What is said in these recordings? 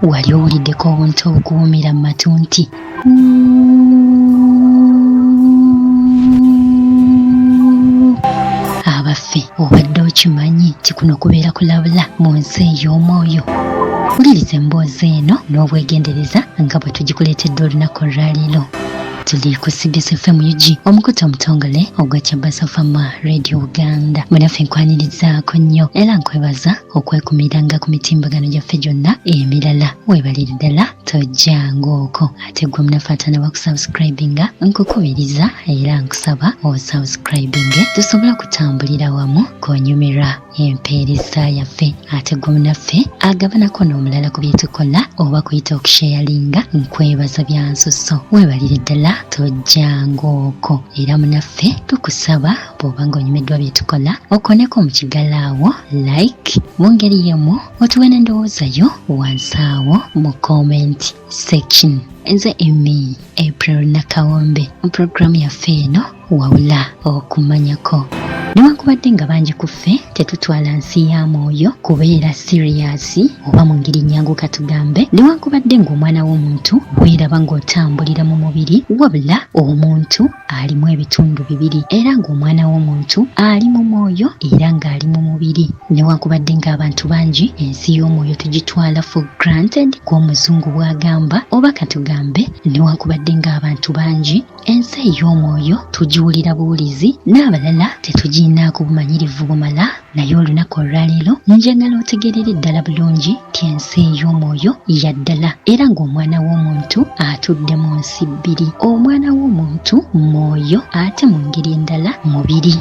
Wali owuliddeko obuntu obukuwuumira mu matu nti abaffe obadde okimanyi nti kuno kubeera kulabula mu nsi ey'omwoyo? Wuliriza emboozi eno n'obwegendereza nga bwe tugikuleetedde olunaku olwaleero. Tuli ku CBS FM UG, omukutu omutongole ogwa Kyabasa Fama Radio Uganda. Munaffe nkwanirizaako nnyo era nkwebaza okwekumiranga ku mitimbagano gyaffe gyonna emirala. Weebalire ddala tojjanga okwo. Ate ggwe munaffe atanaba kusubscribinga, nkukubiriza era nkusaba osubscribinge tusobole okutambulira wamu konyumirwa empeereza yaffe. Ate ggwe munaffe agabanako n'omulala ku bye tukola oba kuyita okusheyalinga, nkwebaza bya nsusso. Weebalire ddala tojjanga okwo. Era munaffe tukusaba bw'oba ng'onyumiddwa bye tukola okoneko mu kigalo awo like, mu ngeri y'emu otuwe n'endowooza yo wansi awo mu comment section. Nze Emmy April Nakawombe mu pulogulaamu yaffe eno wabula okumanyako. Newankubadde nga bangi ku ffe tetutwala nsi ya mwoyo kubeera siriyasi oba mu ngeri nnyangu katugambe, newankubadde ng'omwana w'omuntu weeraba ng'otambulira mu mubiri, wabula omuntu alimu ebitundu bibiri era ng'omwana w'omuntu ali mu mwoyo era ng'ali mu mubiri. Newankubadde ng'abantu bangi ensi y'omwoyo tugitwala for granted ng'omuzungu bw'agamba, oba katugambe newankubadde ng'abantu bangi ensi ey'omwoyo tugiwulira buwulizi n'abalala tetugirinaako bumanyirivu bumala, naye olunaku olwaleero njagala otegeerere ddala bulungi nti ensi ey'omwoyo ya ddala era ng'omwana w'omuntu atudde mu nsi bbiri. Omwana w'omuntu mwoyo ate mu ngeri endala mubiri.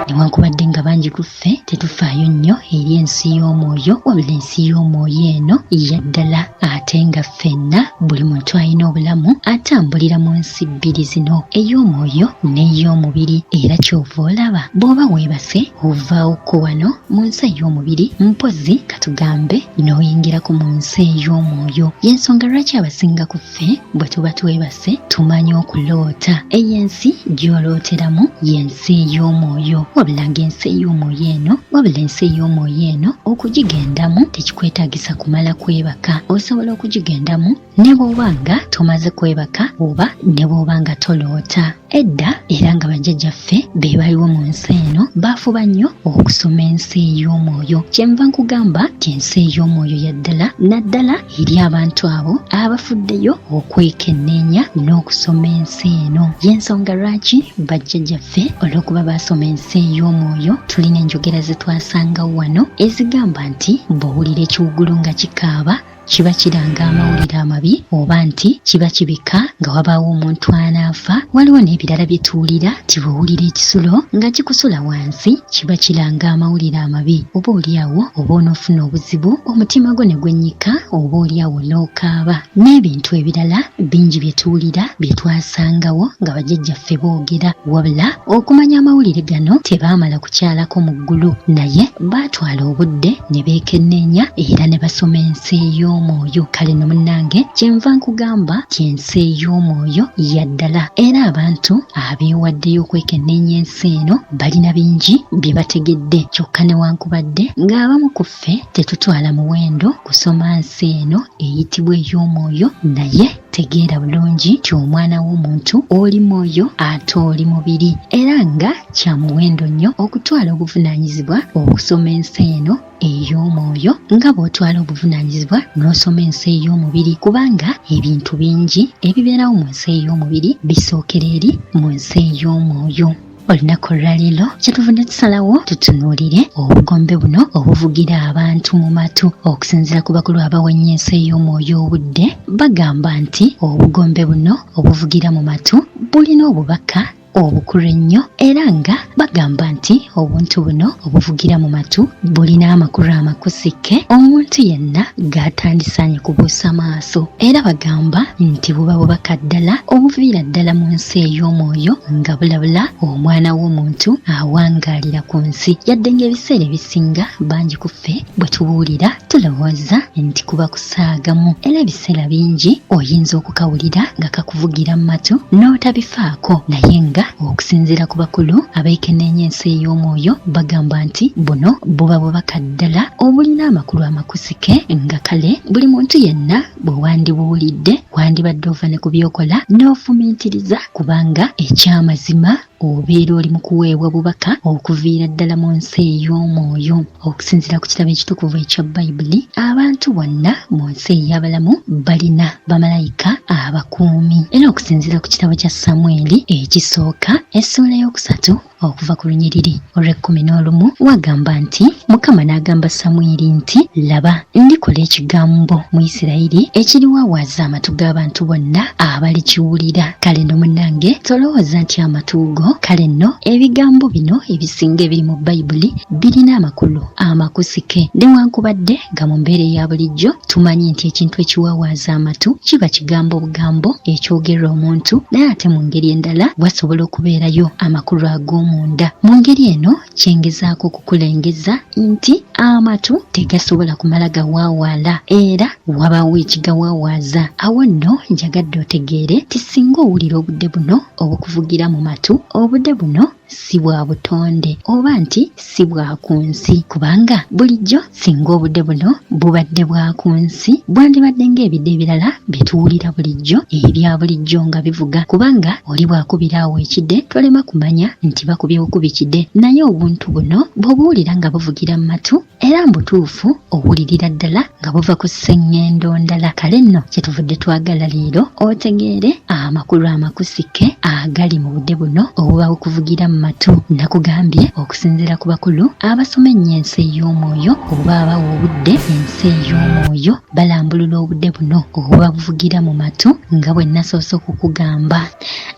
Newankubadde nga bangi ku ffe tetufaayo nnyo eri ensi y'omwoyo, wabula ensi y'omwoyo eno ya ddala ate nga ffenna buli muntu alina obulamu atambulira mu nsi bbiri zino, ey'omwoyo n'ey'omubiri. Era ky'ova olaba bw'oba weebase ovaawoko wano mu nsi ey'omubiri, mpozzi katugambe n'oyingirako mu nsi ey'omwoyo. Y'ensonga lwaki abasinga ku ffe bwe tuba twebase tumanyi okuloota. Eyo ensi gy'olooteramu y'ensi ey'omwoyo, wabula ng'ensi ey'omwoyo eno wabula ensi ey'omwoyo eno okugigendamu tekikwetaagisa kumala kwebaka. Osobola okugigendamu ne bw'oba nga tomaze kwebaka oba ne bw'oba nga toloota. Edda era nga bajjajjaffe be baliwo mu nsi eno baafuba nnyo okusoma ensi ey'omwoyo. Kyenva nkugamba nti ensi ey'omwoyo ya ddala naddala eri abantu abo abafuddeyo okwekenneenya n'okusoma ensi eno. Y'ensonga lwaki bajjajjaffe olw'okuba baasoma ensi ey'omwoyo tulina enjogera ze twasangawo wano ezigamba nti bw'owulira ekiwugulu nga kikaaba kiba kiranga amawulire amabi oba nti kiba kibika nga wabaawo omuntu anaafa. Waliwo n'ebirala bye tuwulira nti bw'owulira ekisulo nga kikusula wansi kiba kiranga amawulire amabi, oba oli awo oba onoofuna obuzibu omutima gwo ne gwennyika oba oli awo n'okaaba n'ebintu ebirala bingi bye tuwulira bye twasangawo nga bajjajjaffe boogera. Wabula okumanya amawulire gano tebaamala kukyalako mu ggulu, naye baatwala obudde ne beekenneenya era ne basoma ensi ey'omwoyo. Kale nno munnange kyenva nkugamba nti ensi ey'omwoyo ya ddala era abantu abeewaddeyo okwekenneenya ensi eno balina bingi bye bategedde. Kyokka newankubadde ng'abamu ku ffe tetutwala muwendo kusoma nsi eno eyitibwa ey'omwoyo, naye tegeera bulungi nti omwana w'omuntu oli mwoyo ate oli mubiri, era nga kya muwendo nnyo okutwala obuvunaanyizibwa okusoma ensi eno ey'omwoyo nga bw'otwala obuvunaanyizibwa n'osoma ensi ey'omubiri, kubanga ebintu bingi ebibeerawo mu nsi ey'omubiri bisookera eri mu nsi ey'omwoyo. Olunaku olwaleero kyetuvudde tusalawo tutunuulire obugombe buno obuvugira abantu mu matu. Okusinziira ku bakulu abawa ennyo ensi ey'omwoyo obudde, bagamba nti obugombe buno obuvugira mu matu bulina obubaka obukulu ennyo, era nga bagamba nti obuntu buno obuvugira mu matu bulina amakulu amakusike omuntu yenna g'atandisaanye kubuusa maaso. Era bagamba nti buba bubaka ddala obuviira ddala mu nsi ey'omwoyo nga bulabula omwana w'omuntu awangaalira ku nsi. Yadde ng'ebiseera ebisinga bangi ku ffe bwe tubuwulira tulowooza nti kuba kusaagamu, era ebiseera bingi oyinza okukawulira nga kakuvugira mu matu n'otabifaako, naye nga okusinziira ku bakulu abeekenneenya abeekenneenya ensi ey'omwoyo bagamba nti buno buba bubaka ddala obulina amakulu amakusike nga kale buli muntu yenna bwe wandibuwulidde wandibadde ova ne ku by'okola n'ofumiitiriza kubanga eky'amazima obeera oli mu kuweebwa bubaka okuviira ddala mu nsi ey'omwoyo. Okusinziira ku kitabo ekitukuvu ekya Bayibuli, abantu bonna mu nsi ey'abalamu balina bamalayika abakuumi. Era okusinziira ku kitabo kya Samwiri ekisooka essuula ey'okusatu okuva ku lunyiriri olw'ekkumi n'olumu wagamba nti, Mukama n'agamba Samwiri nti, Laba, ndikola ekigambo mu Isirayiri ekiriwawaaza amatu g'abantu bonna abalikiwulira. Kale nno munnange tolowooza nti amatu go, kale nno ebigambo bino ebisinga ebiri mu Bayibuli birina amakulu amakusike. Newankubadde nga mu mbeera eya bulijjo tumanyi nti ekintu ekiwawaaza amatu kiba kigambo bugambo ekyogerwa omuntu, naye ate mu ngeri endala wasobola okubeerayo amakulu ag'omunda. Mu ngeri eno kye ngezaako okukulengeza nti amatu tegasobola kumala gawaawaala era wabaawo ekigawaawaaza. Awo nno njagadde otegeere nti singa owulira obudde buno obukuvugira mu matu, obudde buno si bwa butonde oba nti si bwa ku nsi kubanga bulijjo singa obudde buno bubadde bwa ku nsi bwandibadde ng'ebidde ebirala bye tuwulira bulijjo ebya bulijjo nga bivuga kubanga oli bw'akubira awo ekide tolema kumanya nti bakubye bukubi kide naye obuntu buno bw'obuwulira nga buvugira mu matu era mbutuufu owulirira ddala nga buva ku sseŋŋendo ndala. Kale nno kyetuvudde twagala leero otegeere amakulu amakusike agali mu budde buno obuba bukuvugira mu matu. Nakugambye okusinziira ku bakulu abasoma ennyo ensi ey'omwoyo oba abawa obudde ensi ey'omwoyo balambulula obudde buno obuba buvugira mu matu nga bwe nasoose okukugamba.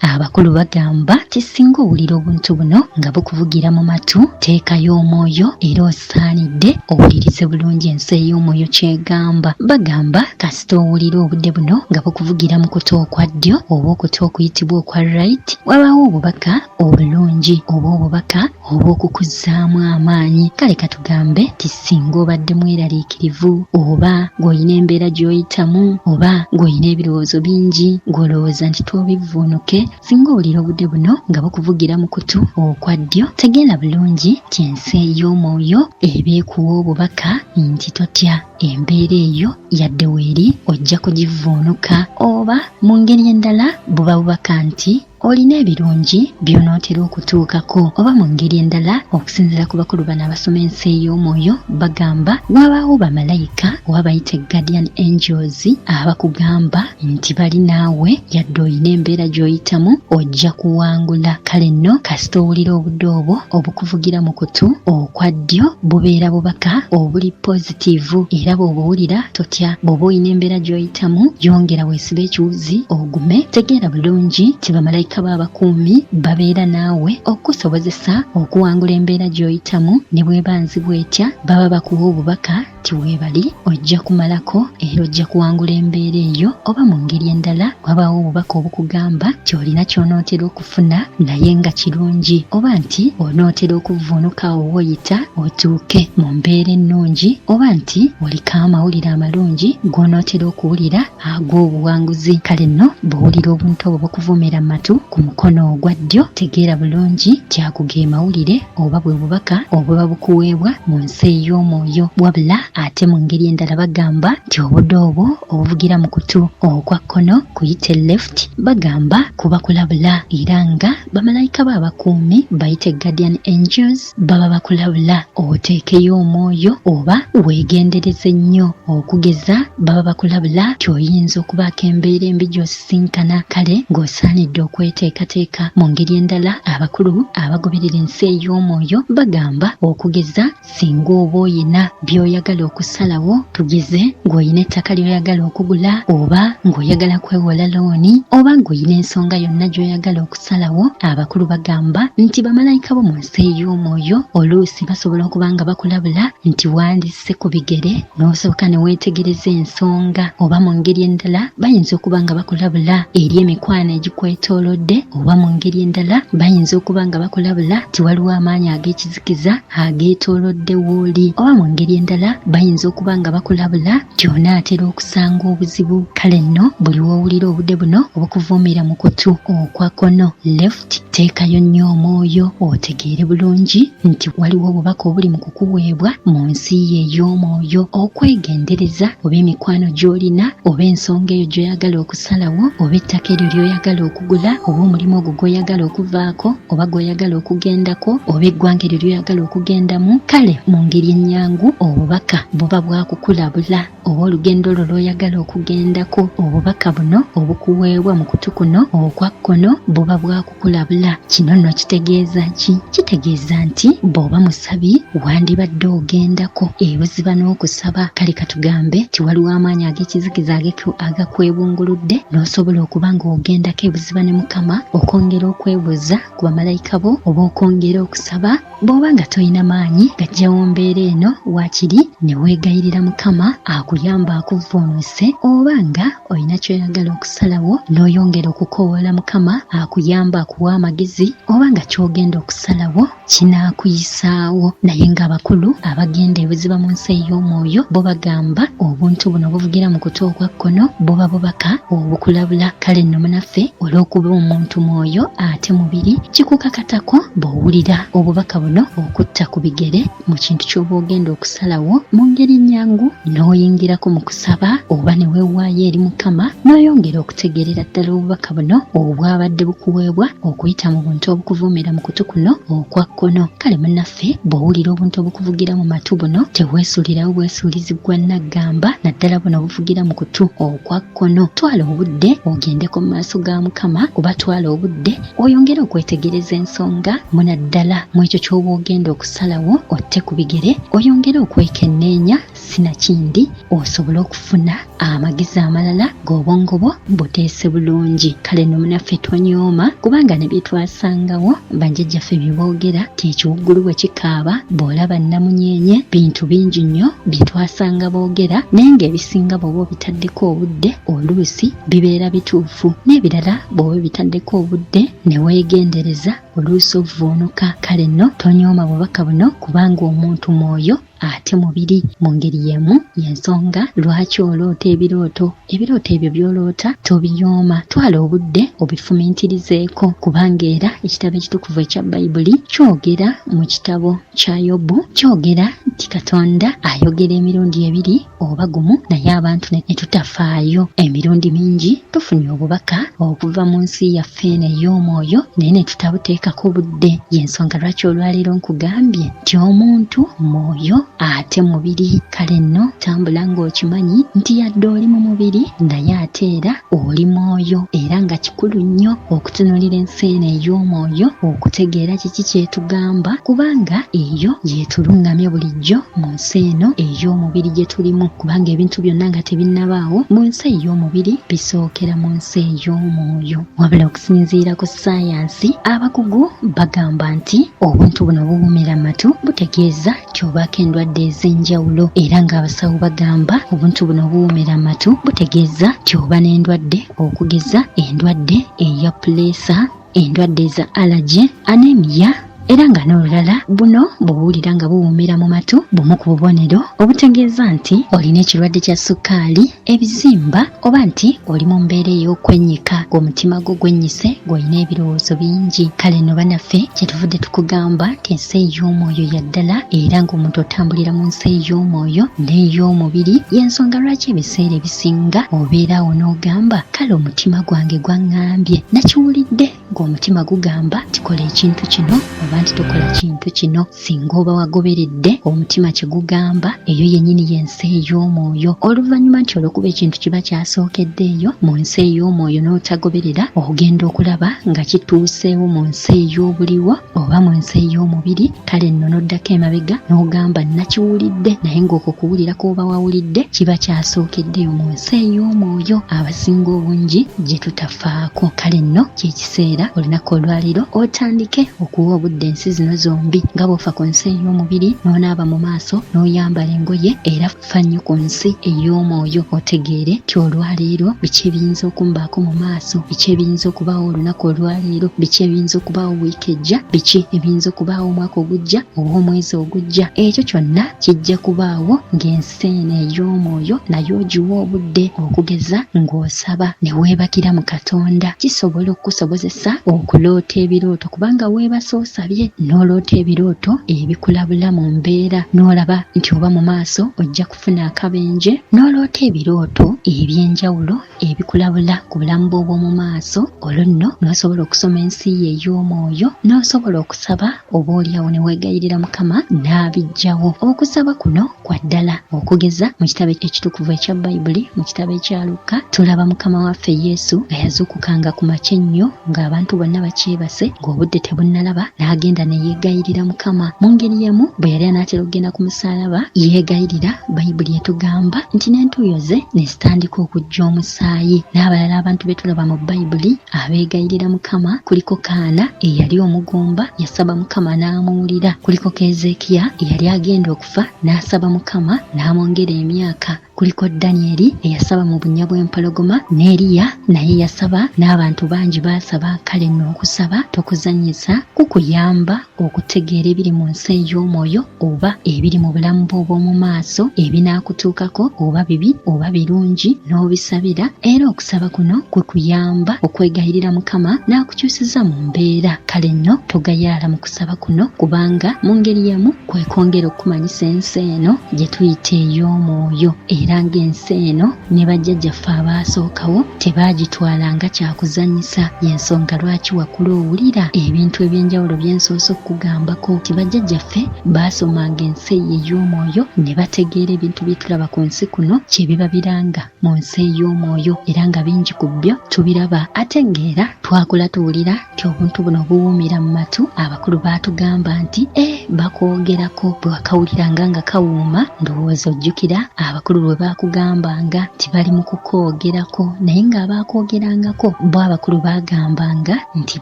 Abakulu bagamba nti singa owulira obuntu buno nga bukuvugira mu matu, teekayo omwoyo era osaanidde owulirize bulungi ensi ey'omwoyo ky'egamba. Bagamba kasita owulira obudde buno nga bukuvugira mu kutu okwa ddyo oba okutu okuyitibwa okwa right, wabaawo obubaka obulungi oba obubaka obw'okukuzzaamu amaanyi. Kale katugambe nti singa obadde mweraliikirivu oba ng'olina embeera gy'oyitamu oba ng'olina ebirowoozo bingi ng'olowooza nti tw'obivvuunuke, singa owulira obudde buno nga bukuvugira mu kutu okwa ddyo, tegeera bulungi nti ensi ey'omwoyo eba ekuwa obubaka nti totya embeera eyo yadde weeri ojja kugivvuunuka oba mu ngeri endala buba bubaka nti Olina ebirungi by'onootera okutuukako. Oba mu ngeri endala, okusinziira ku bakulu bano abasoma ensi ey'omwoyo, bagamba wabaawo bamalayika oba bayite guardian angels abakugamba nti bali naawe yadde olina embeera gy'oyitamu ojja kuwangula. Kale nno kasita owulira obudde obwo obukuvugira mu kutu okwa ddyo bubeera bubaka obuli pozitiivu era bw'obuwulira totya. Bw'oba olina embeera gy'oyitamu yongera weesibe ekiwuzi ogume, tegeera bulungi nti bamalayika bo abakuumi babeera naawe okukusobozesa okuwangula embeera gy'oyitamu ne bw'eba nzibu etya, baba bakuwa obubaka nti weebali ojja kumalako era ojja kuwangula embeera eyo oba mu ngeri endala wabaawo obubaka obukugamba nti olina ky'onootera okufuna naye nga kirungi oba nti onootera okuvvuunuka awo w'oyita otuuke mu mbeera ennungi oba nti oliko amawulire amalungi g'onootera okuwulira ag'obuwanguzi. Kale nno bw'owulira obuntu obwo bukuvuumira mu matu ku mukono ogwa ddyo, tegeera bulungi nti ago ge mawulire oba bwe bubaka obuba bukuweebwa mu nsi ey'omwoyo. Wabula ate mu ngeri endala bagamba nti obudde obwo obuvugira mu kutu okwa kkono, kuyite left, bagamba kuba kulabula era nga bamalayika bo abakuumi, bayite guardian angels, baba bakulabula oteekeyo omwoyo oba weegendereze nnyo. Okugeza baba bakulabula nti oyinza okubaako embeera embi gy'osisinkana kale ng'osaanidde okweteekateeka. Mu ngeri endala abakulu abagoberera ensi ey'omwoyo bagamba okugeza singa oba oyina by'oyagala okusalawo tugeze ng'olina ettaka ly'oyagala okugula oba ng'oyagala kwewola looni oba ng'olina ensonga yonna gy'oyagala okusalawo, abakulu bagamba nti bamalayika bo mu nsi ey'omwoyo oluusi basobola okuba nga bakulabula nti wandisse ku bigere n'osooka ne weetegereza ensonga oba mu ngeri endala bayinza okuba nga bakulabula eri emikwano egikwetoolodde. obudde, oba mu ngeri endala bayinza okuba nga bakulabula nti waliwo amaanyi ag'ekizikiza ageetoolodde w'oli, oba mu ngeri endala bayinza okuba nga bakulabula nti onaatera okusanga obuzibu. Kale nno buli w'owulira obudde buno obukuvuumira mu kutu okwa kkono, left, teekayo nnyo omwoyo otegeere bulungi nti waliwo obubaka obuli mu kukuweebwa mu nsi yo ey'omwoyo. Okwegendereza oba emikwano gy'olina, oba ensonga eyo gy'oyagala okusalawo, oba ettaka eryo ly'oyagala okugula, oba omulimu ogwo gw'oyagala okuvaako, oba gw'oyagala okugendako, oba eggwanga eryo ly'oyagala okugendamu. Kale mu ngeri ennyangu obubaka buba bwa kukulabula, oba olugendo olwo lw'oyagala okugendako, obubaka buno obukuweebwa mu kutu kuno okwa kkono buba bwa kukulabula. Kino nno kitegeeza ki? Kitegeeza nti bw'oba musabi wandibadde ogendako ebuziba n'okusaba. Kale katugambe nti waliwo amaanyi ag'ekizikiza agakwebunguludde n'osobola okuba ng'ogendako ebuziba ne Mukama okwongera okwebuuza ku bamalayika bo oba okwongera okusaba. Bw'oba nga tolina maanyi gajjawo mbeera eno, waakiri ne weegayirira Mukama akuyambe akuvvuunuse, oba nga olina ky'oyagala okusalawo n'oyongera okukoowoola Mukama akuyambe akuwe amagezi, oba nga ky'ogenda okusalawo kinaakuyisaawo. Naye ng'abakulu abagenda ebuziba mu nsi ey'omwoyo bo bagamba obuntu buno obuvugira mu kutu okwa kkono buba bubaka obukulabula. Kale nno munaffe, olw'okuba omuntu mwoyo ate mubiri, kikukakatako bw'owulira obubaka buno okutta ku bigere mu kintu ky'oba ogenda okusalawo mu ngeri ennyangu n'oyingirako mu kusaba oba ne weewaayo eri Mukama n'oyongera okutegeerera ddala obubaka buno obwabadde bukuweebwa okuyita mu buntu obukuvuumira mu kutu kuno okwa kkono. Kale munnaffe bw'owulira obuntu obukuvugira mu matu buno teweesuulirawo bwesuulizi gwa nnaggamba naddala buno obuvugira mu kutu okwa kkono. Twala obudde ogendeko mu maaso ga Mukama oba twala obudde oyongere okwetegereza ensonga munaddala mu ekyo ky'oba ogenda okusalawo otte ku bigere oyongere okwekenneenya sinakindi osobole okufuna amagezi amalala ng'obwongo bwo buteese bulungi. Kale nno munaffe tonyooma kubanga ne bye twasangawo banjajjaffe bye boogera nti ekiwuggulu bwe kikaaba bw'olaba nnamunyeenye bintu bingi nnyo bye twasanga boogera naye ng'ebisinga bw'oba obitaddeko obudde oluusi bibeera bituufu n'ebirala bw'oba obitaddeko obudde ne weegendereza oluusi ovvuunuka. Kale nno tonyooma bubaka buno kubanga omuntu mwoyo ate mubiri. Mu ngeri y'emu y'ensonga lwaki oloota ebirooto. Ebirooto ebyo by'oloota tobiyooma. Twala obudde obifumintirizeeko kubanga era ekitabo ekitukuvu ekya Bayibuli kyogera mu kitabo kya Yobu kyogera nti Katonda ayogera emirundi ebiri oba gumu naye abantu ne tutafaayo. Emirundi mingi tufunye obubaka okuva mu nsi yaffe eno ey'omwoyo naye ne tutabuteekako budde. Y'ensonga lwaki olwaleero nkugambye nti omuntu mwoyo ate mubiri. Kale nno tambula ng'okimanyi nti yadde oli mu mubiri naye ate era oli mwoyo era nga kikulu nnyo okutunuulira ensi eno ey'omwoyo okutegeera kiki ky'etugamba kubanga eyo y'etuluŋŋamya bulijjo mu nsi eno ey'omubiri gye tulimu kubanga ebintu byonna nga tebinnabaawo mu nsi ey'omubiri bisookera mu nsi ey'omwoyo. Wabula okusinziira ku ssaayansi, abakugu bagamba nti obuntu buno obuwuumira amatu butegeeza nti obaako endwadde ez'enjawulo era ng'abasawo bagamba obuntu buno obuwuumira amatu butegeeza nti oba n'endwadde okugeza endwadde eya puleesa, endwadde eza allergy, anemia era nga n'olulala buno bw'owulira nga buwuumira mu matu bumu ku bubonero obutegeeza nti olina ekirwadde kya ssukaali, ebizimba oba nti oli mu mbeera ey'okwennyika ng'omutima gwo gwennyise ng'olina ebirowoozo bingi. Kale nno banaffe kyetuvudde tukugamba nti ensi ey'omwoyo ya ddala era ng'omuntu otambulira mu nsi ey'omwoyo n'ey'omubiri y'ensonga lwaki ebiseera ebisinga obeera awo n'ogamba kale omutima gwange gwaŋŋambye nakiwulidde ng'omutima gugamba nti kola ekintu kino oba nti tokola kintu kino. Singa oba wagoberedde omutima kye gugamba, eyo yennyini y'ensi ey'omwoyo. Oluvannyuma nti olw'okuba ekintu kiba kyasookedde eyo mu nsi ey'omwoyo n'otagoberera, ogenda okulaba nga kituuseewo mu nsi ey'obuliwo oba mu nsi ey'omubiri, kale nno n'oddako emabega n'ogamba nnakiwulidde, naye ng'okwo kuwulira kw'oba wawulidde kiba kyasookedde eyo mu nsi ey'omwoyo abasinga obungi gye tutafaako. Kale nno kye kiseera. Enkeera olunaku olwaleero otandike okuwa obudde ensi zino zombi nga bw'ofa ku nsi ey'omubiri n'onaaba mu maaso n'oyambala engoye, era fa nnyo ku nsi ey'omwoyo otegeere nti olwaleero biki ebiyinza okumbaako mu maaso, biki ebiyinza okubaawo olunaku olwaleero, biki ebiyinza okubaawo wiiki ejja, biki ebiyinza okubaawo omwaka ogujja oba omwezi ogujja. Ekyo kyonna kijja kubaawo ng'ensi eno ey'omwoyo nayo ogiwa obudde, okugeza ng'osaba ne weebakira mu Katonda. Kisobola okukusobozesa okuloota ebirooto kubanga weebase osabye n'oloota ebirooto ebikulabula mu mbeera, n'olaba nti oba mu maaso ojja kufuna akabenje, n'oloota ebirooto eby'enjawulo ebikulabula ku bulamu bwo obw'omu maaso. Olwo nno n'osobola okusoma ensi yo ey'omwoyo, n'osobola okusaba oboolyawo ne weegayirira Mukama n'abiggyawo. Okusaba kuno kwa ddala. Okugeza mu kitabo ekitukuvu ekya Bayibuli, mu kitabo ekya Lukka, tulaba Mukama waffe Yesu nga yazuukukanga ku makya ennyo ng'abantu bonna bakyebase, ng'obudde tebunnalaba, n'agenda ne yeegayirira Mukama. Mu ngeri y'emu, bwe yali anaatera okugenda ku musaalaba, yeegayirira, Bayibuli etugamba nti n'entuuyo ze ne zitandika okujja omusaayi. N'abalala abantu be tulaba mu Bayibuli abeegayirira Mukama kuliko Kaana eyali omugumba, yasaba Mukama n'amuwulira. Kuliko Keezeekiya eyali agenda okufa n'asaba Mukama n'amwongera emyaka. Kuliko Danyeri eyasaba mu bunnya bw'empologoma, ne Eriya naye yasaba, n'abantu bangi baasaba. Kale nno okusaba tokuzannyisa, kukuyamba okutegeera ebiri mu nsi ey'omwoyo oba ebiri mu bulamu bwo obw'omu maaso ebinaakutuukako, oba bibi oba birungi, n'obisabira. Era okusaba kuno kukuyamba okwegayirira Mukama n'akukyusiza mu mbeera. Kale nno togayaala mu kusaba kuno, kubanga mu ngeri y'emu kwe kwongera okukumanyisa ensi eno gye tuyita ey'omwoyo, era ng'ensi eno ne bajjajjaffe abaasookawo tebaagitwala nga kyakuzannyisa. Y'ensonga lwaki wakula owulira ebintu eby'enjawulo bye nsoose okukugambako nti bajjajjaffe baasomanga ensi eyo ey'omwoyo ne bategeera ebintu bye tulaba ku nsi kuno kye biba biranga mu nsi ey'omwoyo, era nga bingi ku byo tubiraba. Ate ng'era twakula tuwulira nti obuntu buno buwuumira mu matu. Abakulu baatugamba nti e bakwogerako, bwe wakawuliranga nga kawuuma, ndowooza ojjukira abakulu lwe baakugambanga nti bali mu kukwogerako, naye ng'abaakwogerangako bo abakulu baagambanga nti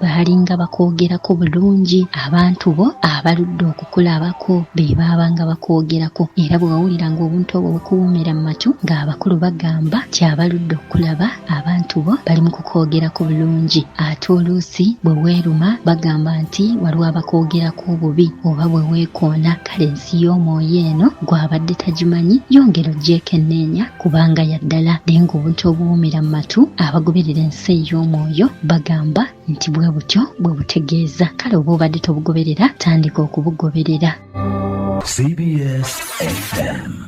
baalinga bakwogerako bulungi, abantu bo abaludde okukulabako be baabanga bakwogerako. Era bwe wawuliranga obuntu obwo bukuwuumira mu matu ng'abakulu bagamba nti abaludde okukulaba, abantu bo bali mu kukwogerako bulungi. Ate oluusi bwe weeruma bagamba nti waliwo abakwogerako obubi, oba bwe weekoona. Kale ensi y'omwoyo eno gw'abadde tagimanyi, yongera ogyekenneenya kubanga ya ddala. Naye ng'obuntu obuwuumira mu matu, abagoberera ensi ey'omwoyo bagamba nti bwe butyo bwe butegeeza. Kale oba obadde tobugoberera, tandika okubugoberera. CBS FM.